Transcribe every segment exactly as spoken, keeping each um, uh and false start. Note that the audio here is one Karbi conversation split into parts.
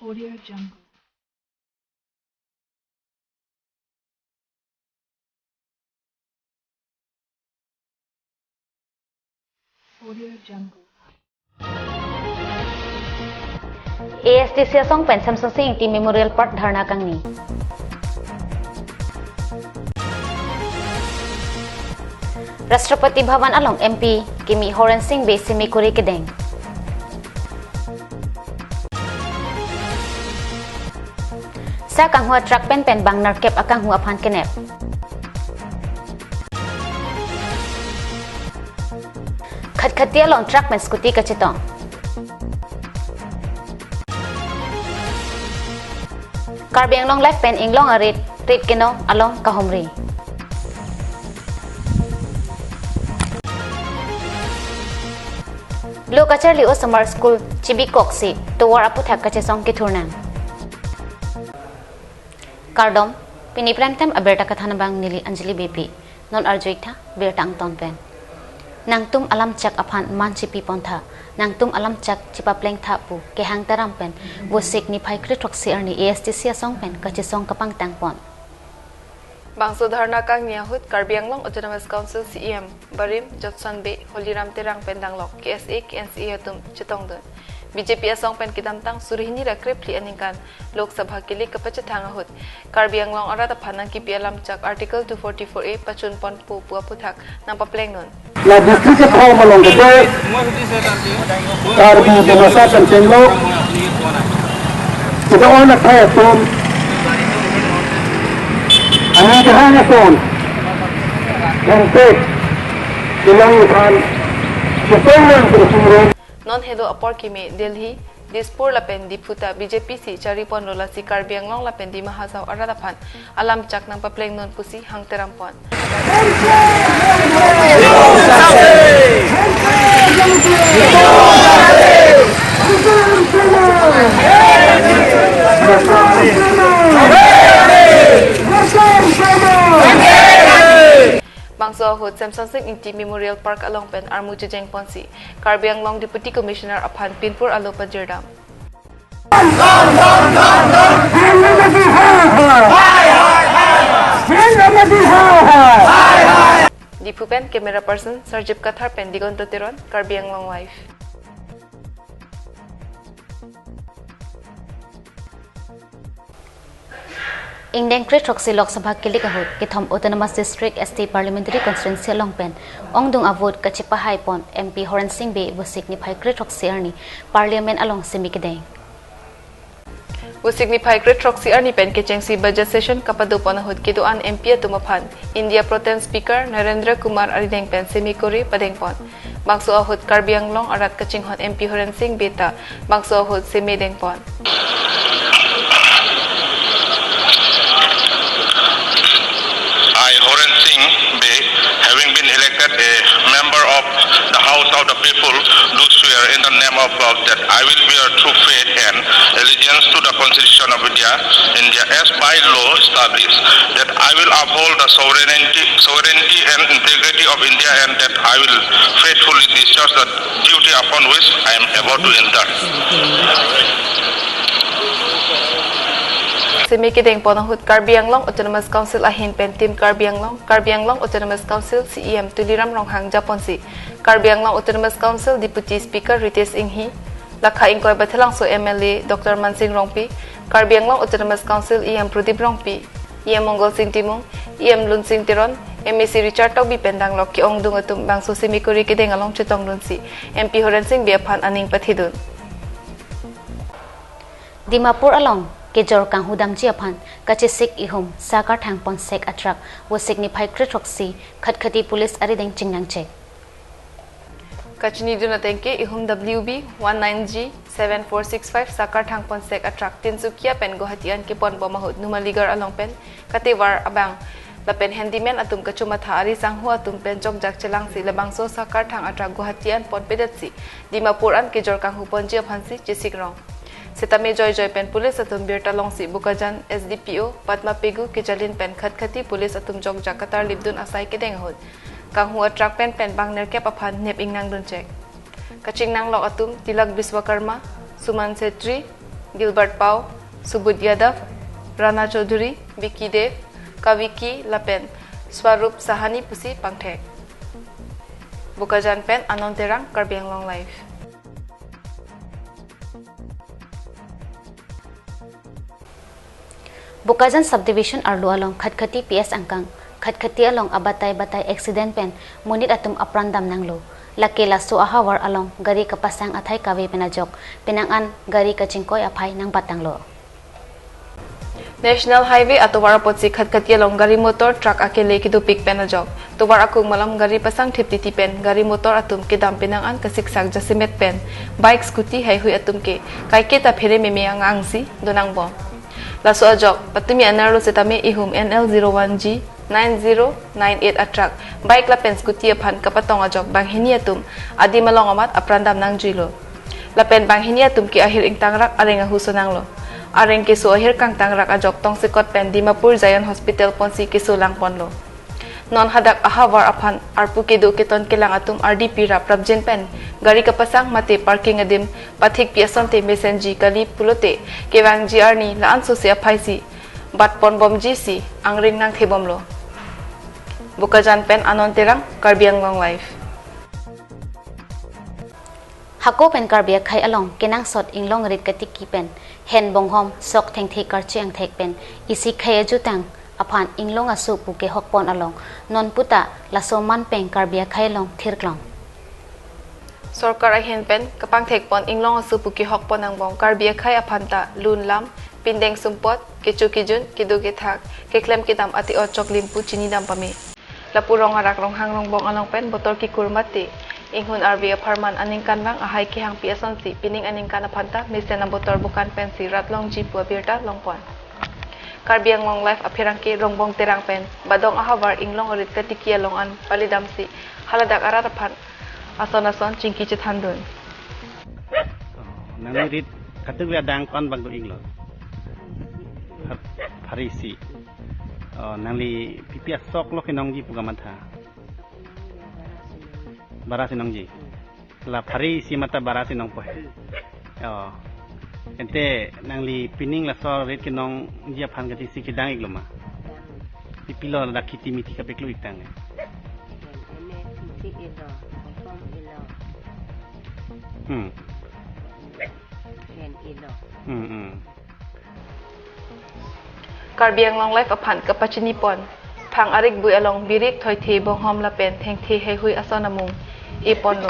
Audio Jungle. Audio Jungle. A S D C asong pen Semsonsing Ingti Memorial Park dharna kangni. Rashtrapati Bhavan along M P kimi Horensing Bey simi kuri kedeng. Sa kanghu atruck pen pen bang nerkep akanghu aphan kenep. Khatkhati along truck pen scooty kachetong. Karbi Anglong Live pen inglong arit rit keno along kahumri. Lo kacharli osomar school chibikoksi tovar aputhak kachesong kethurnang. Kardom, pini prime time abirta kathan abang neli Anjali Beypi. Non arju-ik tha birta angton pen. Nangtum alamchak aphan man chipi pon tha, nangtum alamchak chipapleng tha pu kehang teram pen Vosik niphai kre throksi arni A S D C asong pen kachesong kapangtang pon. Bangso dharna kangni ahut Karbi Anglong Autonomous Council C E M barim Jotson Bey, Holiram Terang pen danglok K S A, K N C A atum chetongdun. B J P asong pen kedamtang suri hini ra kre phli aningkan Lok Sabha kilik kapachethang ahut Karbi Anglong arat aphan nangkipi alamchak Article two forty-four A pachun ponpo pu aputhak nangpaplengnon. La district kethom along kedo Karbi Dimasa pen tenlo kedo-an akhai atum ani kehang ason hempek kelang aphan chetong nang pu sumro. Non helo apor kimi Delhi, Dispur lapen Diphu ta B J P si chari ponlo, lasi Karbi Anglong lapen Dima Hasao arat aphan alamchak nangpaplengnon pusi hang teram pon. Bangso ahut Semsonsing Ingti Memorial Park along pen armu chejeng ponsi Karbi Anglong Deputy Commissioner aphan pinpur alo pajirdam. Diphu pen camera person Sarjip Kathar pen Digonto Teron, Karbi Anglong Live. Ingdeng kre throksi Lok Sabha kilik ahut kethom Autonomous District S T Parliamentary Constituency along pen ongdung avote kachepahai pon M P Horensing Bey Vosik niphai kre throksi arni Parliament along simi kedeng. Vosik niphai kre throksi arni pen kechengsi budget session kapado pon ahut kedo-an M P atum aphan India pro tem Speaker Narendra Kumar arideng pen simi kuri padeng pon. Bangso ahut Karbi Anglong arat kachinghon M P Horensing Bey ta bangso ahut simi deng pon. I, Horensing Bey, having been elected a member of the House of the People, do swear in the name of God that I will bear true faith and allegiance to the Constitution of India, India as by law established, that I will uphold the sovereignty, sovereignty and integrity of India, and that I will faithfully discharge the duty upon which I am about to enter. Simi kedeng pon ahut Karbi Anglong Autonomous Council ahin pen Team Karbi Anglong, Karbi Anglong Autonomous Council C E M Tuliram Ronghang japonsi Karbi Anglong Autonomous Council Deputy Speaker Ritesh Enghi, Lakha Ingkoi Bathalangso M L A Doctor Mansing Rongpi, Karbi Anglong Autonomous Council E M Pradip Rongpi, E M Mongol Sing Timung, E M Lunsing Teron, M A C Richard Tokbi pen danglok ke-ongdung atum bangso simi kuri kedeng along chetongdunsi M P Horensing Bey aphan aning pathidun. Dimapur along kejor kanghudamji aphan kachesik ihum sakarthang ponsek atruck Vosik niphai kre throksi Khatkhati police arideng chingnangchek. Kachinidun atengke ihum W B one nine G seven four six five sakarthang ponsek atruck Tinsukia pen Guwahati an kepon bom ahut Numaligarh along pen katevar abang lapen handyman atum kachomatha ari sangho atum pen chokjak chelangsi labangso sakarthang atruck Guwahati an ponpedetsi Dimapur an kejor kanghu ponji aphansi chesik rong. Setame joijoi pen police atum birta longsi Bokajan S D P O Padma Pegu kejalin pen Khatkhati police atum chokjak katarlipdun asai kedeng ahut kanghu atruck pen pen bang nerkep aphan nep ingnangdunchek. Kachingnanglok atum Tilak Biswakarma, Suman Chetri, Gilbert Pau, Subud Yadav, Rana Chaudhary, Vicky Dev, Kaviki lapen Swarup Sahani pusi pangthek. Bokajan pen Anon Terang, Karbi Anglong Live. Bokajan Subdivision arlo along Khatkhati P S angkang, Khatkhati along abatai batai accident pen monit atum apran damnanglo. Lake laso ahavar along gari kapasang athai kave pen ajok, penang an gari kachingkoi aphai nangbatanglo. National Highway atovar apotsi Khatkhati along gari motor truck akele kedopik pen ajok, tovar akung malom gari pasang thip titi pen gari motor atum kedam penang an kasiksak jasemet pen bike scooty heihui atum ke kaiketa phere meme ang angsi donangbom. Laso ajok patumi anerlo setame ihum N L zero one G nine zero nine eight atruck bike lapen scooty aphan kapatong ajok banghini atum adim along amat apran damnangjuilo. Lapen banghini atum ke ahir ingtangrak areng ahu sonanglo. Areng keso ahir kangtangrak ajok tongsekot pen Dimapur Zion Hospital ponsi keso langponlo. Non hadak ahavar aphan arpu kedo keton kelang atum ardi pi rap rapjin pen gari kapasang mate parking adim pathik pi asonte mesenji kali pulote kevangji arni la-an sose aphaisi batponbomji si angring nangthebomlo. Bokajan pen Anon Terang, Karbi Anglong Live. Hako pen Karbi akhei along kenangsot inglong rit katiki pen hen bonghom sok thengthe karchi angthek pen isi khei ajutang aphan inglong asu pu kehokpon along non puta laso manpeng Karbi akhei along thirklong. Sorkar ahin pen kapangthekpon inglong asu pu kehokpon angbong Karbi akhei aphan ta lun lam, pindeng sumpot, kecho kejun, kedo kethak, keklem kedam ati ochok limpu chinidam pame. Lapu rong arak ronghang rongbong along pen botor kikur mate inghun arve apharman aningkanvang ahai kehangpi asonsi pining aningkan aphan ta mesen abotor bukan pensi rat longji pu abirta longpon. Karbi Anglong Live apherangke Rongbong Terang pen Badong ahavar inglong arit katiki along an palidamsi haladak arat aphan ason ason chingki chethandun. Oh, nangli rit katuk le adang ko-an bang do-iklo? Phar-, phari isi. Oh, nangli pipi asok lo kenongji pu kamatha? Bara si nongji. La phari isi mata bara si nongpo he. Oh. Ente nangli pining laso rit kenongji aphan kati si kedang-iklo ma? Pipilo ladak khiti miti kapeklo-iktang he? Hmm. Hmm, hmm. Karbi Anglong Live aphan kapachinipon, phang arik bui along birik thoithe bonghom lapen thengthe heihui ason amung eponlo.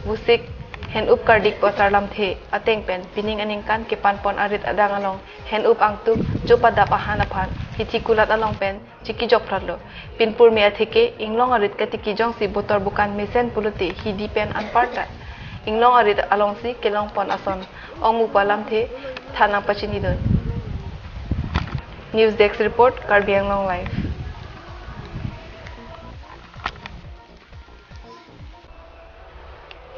Busik hen-up kardik pu asarlamthe ateng pen pining aningkan kepanpon arit adang along hen-up angtuk chopadap ahan aphan hithi kulat along pen chikijok phlotlo. Pinpur me atheke inglong arit katiki jongsi botor bukan mesen pulote hidi pen anparta inglong arit alongsi kelongpon ason ongmu pu alamthe than nangpachinidun. News Desk Report, Karbi Anglong Live.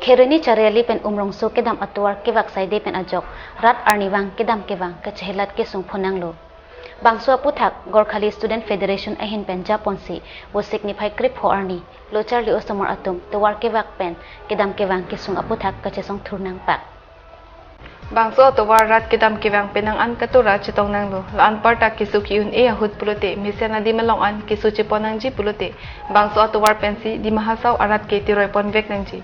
Kheroni Chariali pen Umrongso kedam atovar kevak saide pen ajok rat arnivang kedam kevang kachehelat kesung phonanglo. Bangso aputhak Gorkhali Student Federation ahin pen japonsi Vosik niphai krepho arni lo charli osomar atum tovar kevak pen kedam kevang kesung aputhak kachesong thur nangpak. Bangso atovar rat kedam kevang penang an katura chetongnanglo. La-anparta keso ki-un-e ahut pulote mesen adim along an keso chepon nangji pulote bangso atovar pensi Dima Hasao arat ke tiroipon vek nangji.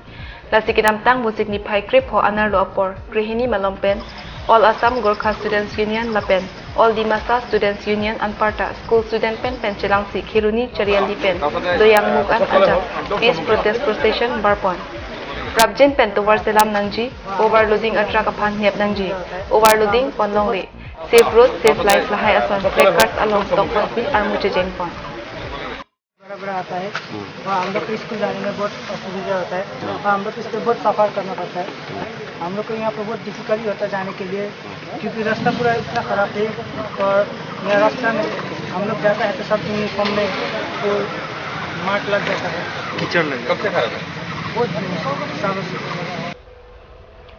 Lasi kedamtang Vosik niphai krepho anerlo apor krehini malom pen All Assam Gorkha Students Union lapen All Dimasa Students Union anparta school student pen pen chelangsi Kheroni Chariali pen Doyang Muk an ajat peace protest procession barpon. Rapjin pen tovar selam nangji, overloading atruck aphan nep nangji, overloading ponlongle, save road, save life lahai ason placards along tokponsi armu chejengpon. बड़ा बड़ा आता है, हम्म। वहाँ हम लोग को स्कूल जाने में बहुत असुविधा होता है, हम्म। वहाँ हम लोग को इससे बहुत सफ़र करना पड़ता है। हम्म। हम लोग को यहाँ पे बहुत डिफिकल्ट होता है जाने के लिए, हम्म। क्योंकि रास्ता पूरा इतना ख़राब है और यहाँ रास्ता में हम लोग जाता है तो सब यूनिफॉर्म में तो माट लग जाता है। कीचड़ लग जाता है। कब से खराब है? बहुत दिन से, सालों से।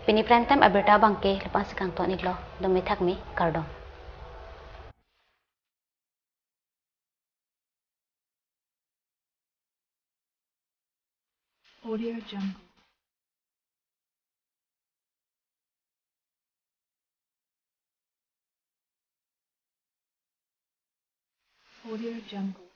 Pini prime time abirta abangke lapu-an si kangton-iklo, dome thakme, kardom. Audio Jungle. Audio Jungle.